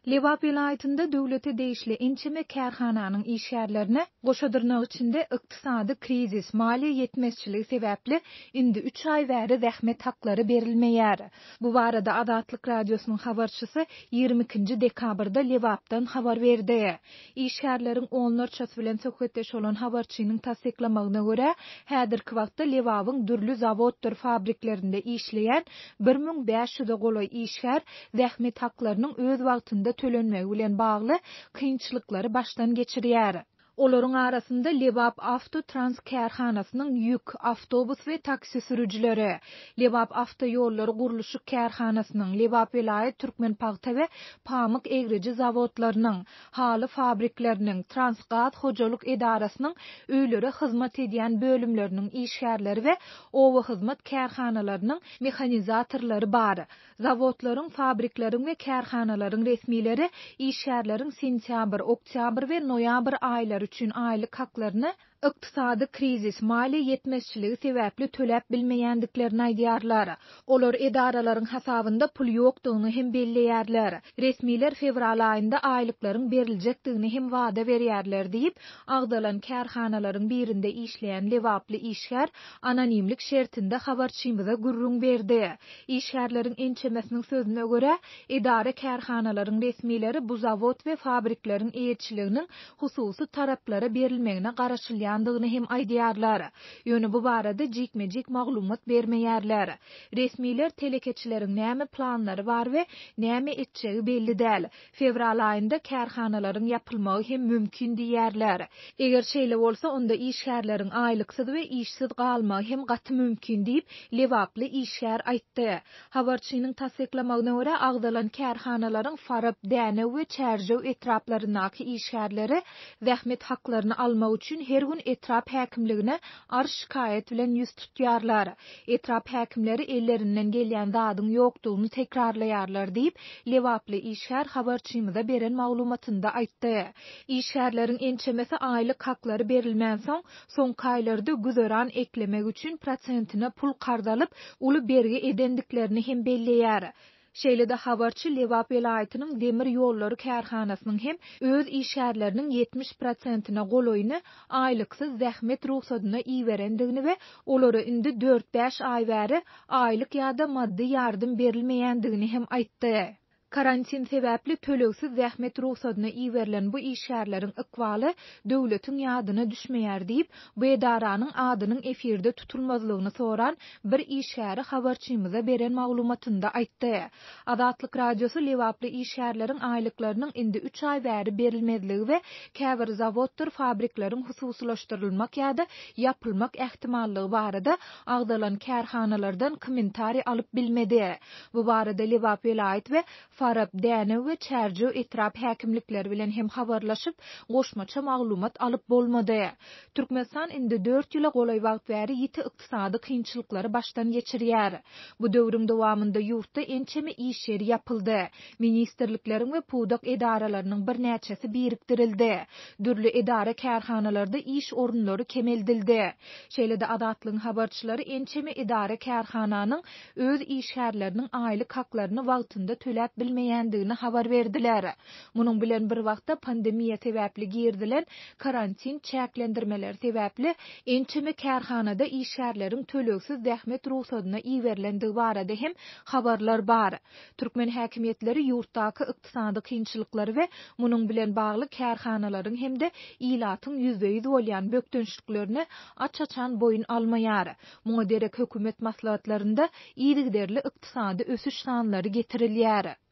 Lebap welaýatynda döwlete degişli ençeme kärhananyň işgärlerine, goşa dyrnak içinde, ykdysady krizis, maliýe ýetmezçiligi sebäpli indi üç aý bäri zähmet haklary berilmeýär. Bu barada Azatlyk Radiosynyň habarçysy 22-nji dekabrda Lebapdan habar berdi. Işgärleriň onlarçasy bilen söhbetdeş bolan habarçynyň tassyklamagyna görä, häzirki wagtda Lebabyň dürli zawoddyr fabriklerinde işleýän 1500-e golaý işgär zähmet haklarynyň öz wagtynda tölenmegi bilen bagly kynçylyklary başdan geçirýär. Olaryň arasynda Lebap Awto Trans kärhanasynyň ýük, awtobus we taksi sürüjileri, Lebap awtoýollary gurluşyk kärhanasynyň, Lebap welaýat Türkmenpagta we pamyk egriji zawodlarynyň, haly fabrikleriniň, Transgaz hojalyk edarasynyň öýlere hyzmat edýän bölümleriniň işgärleri we obahyzmat kärhanalarynyň mehanizatorlary bar. Zawodlaryň, fabrikleriň we kärhanalaryň resmileri işgärleriň sentýabr, oktýabr we noýabr aýlary üçin aýlyk haklaryny ykdysady krizis, maliýe ýetmezçiligi sebäpli töläp bilmeýändiklerini aýdýarlar. Olar edaralaryň hasabynda pul ýokdugyny hem belleýärler. Resmiler fewral aýynda aýlyklaryň beriljekdigini hem wada berýärler diýip, agzalan kärhanalaryň birinde işleýän lebaply işgär anonimlik şertinde habarçymyza gürrüň berdi. Işgärleriň ençemesiniň sözüne görä, edara-kärhanalaryň resmileri bu zawod we fabrikleriň eýeçiliginiň hususy taraplara berilmegine garaşylýandygyny hem aýdýarlar. Ýöne bu barada jikme-jik maglumat bermeýärler. Resmiler telekeçileriň näme planlary bar we näme etjegi belli däl. Fewral aýynda kärhanalaryň ýapylmagy hem mümkin diýýärler. Eger şeýle bolsa, onda işgärleriň aýlyksyz we işsiz galmagy hem gaty mümkin diýip, lebaply işgär aýtdy. Habarçynyň tassyklamagyna görä, agzalan kärhanalaryň Farap, Dänew we Çärjew etraplaryndaky işgärleri zähmet haklaryny almak üçin her gün etrap häkimligine arz-şikaýat bilen ýüz tutýarlar. Etrap häkimleri ellerinden gelýän zadyň ýokdugyny tekrarlaýarlar diýip, lebaply işgär habarçymyza beren maglumatynda aýtdy. Işgärleriň ençemesi aýlyk haklary berilmänsoň, soňky aýlarda güzeran eklemek üçin prosentine pul karz alyp, uly bergi edendiklerini hem belleýär. Şeýle-de habarçy Lebap welaýatynyň demir ýollary kärhanasynyň hem öz işgärleriniň 70 prosentine golaýyny aýlyksyz zähmet rugsadyna iberendigini we olara indi dört-bäş aý bäri aýlyk ýa-da maddy ýardam berilmeýändigini hem aýtdy. Karantin sebäpli tölegsiz zähmet rugsadyna iberilen bu işgärleriň ykbaly döwletiň ýadyna düşmeýär diýip, bu edaranyň adynyň efirde tutulmazlygyny soran bir işgäri habarçymyza beren maglumatynda aýtdy. Azatlyk Radiosy lebaply işgärleriň aýlyklarynyň indi üç aý bäri berilmezligi we käbir zawoddyr fabrikleriň hususylaşdyrylmak ýa-da ýapylmak ähtimallygy barada agzalan kärhanalardan kommentariý alyp bilmedi. Bu barada Lebap welaýat we Farap, Dänew we Çärjew etrap häkimlikleri bilen hem habarlaşyp, goşmaça maglumat alyp bolmady. Türkmenistan indi dört ýyla golaý wagt bäri ýiti ykdysady kynçylyklary başdan geçirýär. Bu döwrüň dowamynda ýurtda ençeme iş ýeri ýapyldy, ministrlikleriň we pudak edaralarynyň birnäçesi birikdirildi, dürli edara-kärhanalarda iş orunlary kemeldildi. Şeýle-de Azatlygyň habarçylary ençeme edara-kärhananyň öz işgärleriniň aýlyk haklaryny wagtynda töläp bilmeýändigini habar berdiler. Munuň bilen bir wagtda pandemiýa sebäpli girizilen karantin çäklendirmeleri sebäpli ençeme kärhanada işgärleriň tölegsiz zähmet rugsadyna iberilendigi barada hem habarlar bar. Türkmen häkimiýetleri ýurtdaky ykdysady kynçylyklary we munuň bilen bagly kärhanalaryň hem-de ilatyň ýüzbe-ýüz bolýan bökdençliklerini aç-açan boýun almaýar. Muňa derek hökümet maslahatlarynda yzygiderli ykdysady ösüş sanlary getirilýär.